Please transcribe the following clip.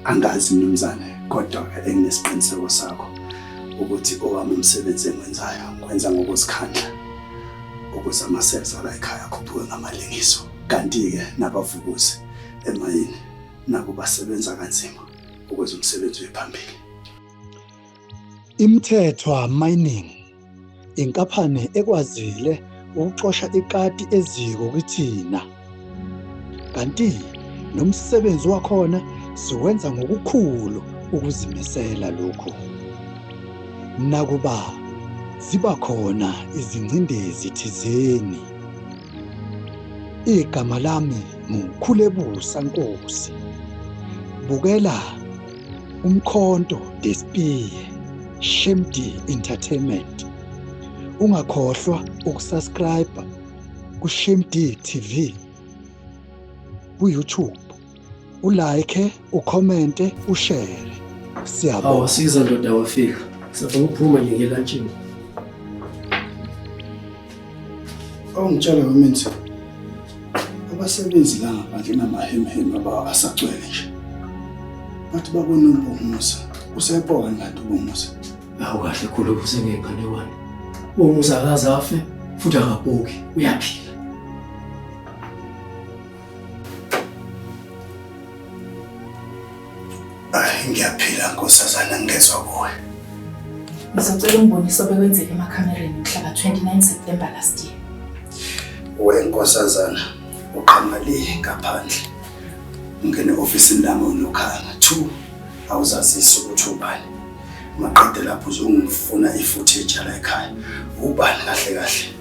Angazi mnumzane, kodwa-ke enginesiqiniseko sakho ukuthi owami umsebenzi engiwenzayo ngikwenza ngokuzikhandla ukuze ama-sales ala ekhaya akhuphuke ngamalengiso. Kanti-ke nabavukuzi emayini nabo basebenza kanzima ukuze umsebenzi uye phambili. Imthethwa Mining inkampani ekwazile ukuxosha ikati eziko kithina. Kanti nomsebenzi wakhona siwenza ngokukhulu ukuzimisela lokhu. Nakuba ziba khona izingcindezi thizeni. Igama lami nguKhulebusa Nkosi. Bukela Umkhonto The Spear, Shemdi Entertainment. Ungakhohlwa ukusubscribe kuShemdi TV ku-YouTube. Ulike, ukhomente, ushare. Siyabonga. Awasiza ndoda wafika. Sifuna ukuphuma nje ngelantshini. Awungitshela wemenzi. Abasebenzi la ngaphandle namahemhemu aba asagcwele nje. Bathi babona uBongumusa. Usayibona kanti uBongumusa. Awu kahle khulu kusengenganekwane. Umusa akaze afe futhi akabhuki, uyaphila. Ay ngiyaphila nkosazana ngezwa kuwe. Ngizocela ungibonise obekwenzeka emakhamereni mhla ka-29 September last year. We nkosazana uqhamuka le ngaphandle. Ungene e-ofisini lami unokhanga. 2 awuzazisi ukuthi ubani. Maqede lapho uzongifuna i-footage yala ekhaya. Ubani kahle kahle?